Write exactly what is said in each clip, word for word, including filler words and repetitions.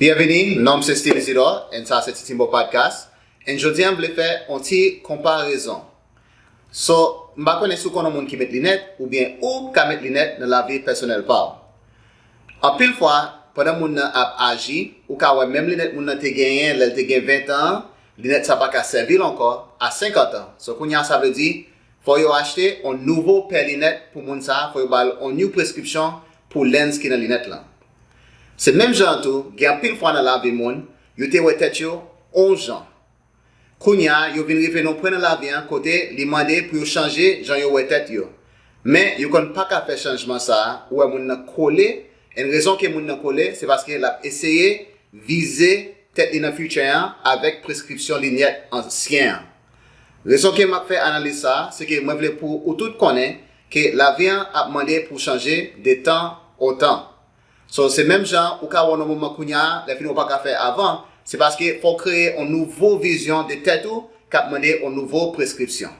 Byenvini, non m se Steve Isidore, and sa se Titimbo Podcast. And jodi a m vle fè yon ti konparezon. So, m pa konnen si w konn yon moun ki met linèt, oubyen ou ka met linèt nan lavi pèsonèl pa w. Anpil fwa, pandan moun nan ap aji, ou ka wè menm linèt moun nan te genyen lè l te gen ven tan an, linèt sa pa ka sèvi l ankò a senkant an. So, kounye a sa vle di, fò yo achte yon nouvo pè linèt pou moun sa a, fò yo ba l yon new prescription pou lens ki nan linèt lan. Se menm jan an tou, gen anpil fwa nan lavi moun, yo te wè tèt yo yon jan. Kounye a, yo vin rive nan pwen nan lavi an kote li mande pou yo chanje jan yo wè tèt yo. Men, yo konn pa ka fè chanjman sa a, ou wè moun nan kole, and rezon ke moun nan kole, se paske l ap eseye vize tèt li nan future an avèk preskripsyon linèt ansyen an. Rezon ke m ap fè analiz sa a, se ke mwen vle pou ou tout konnen ke lavi an ap mande pou chanje de tan o tan. So, se menm jan ou ka wè nan moman kounye a, lè fini ou pa ka fè avan, se paske fò w kreye yon nouvo vizyon de tèt ou k ap mande yon nouvo preskripsyon.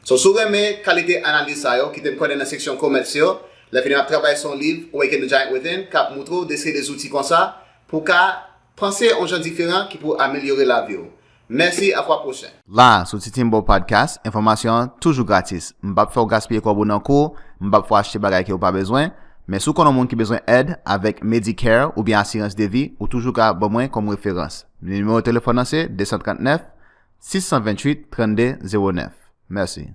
So, si w renmen kalite analiz sa yo, kite m konnen nan seksyon comments yo, lè fini m ap travay sou yon liv, Awaken the Giant Within, k ap moutre w de seri de zouti konsa pou w ka panse yon jan diferan ki pou amelyore lavi w. Mèsi, a fwa pwochen. La, sou Titimbo Podcast, enfòmasyon an toujou gratis. M p ap fè w gaspiye kòb ou nan kou, m p ap fè w achte bagay ke w pa bezwen, men si w konn yon moun ki bezwen èd avèk Medicare oubyen asirans de vi, ou toujou ka ban mwen kòm referans. Nimewo telefòn nan se de san trannèf, sis san venntuit, trannde zewo nèf. Mèsi.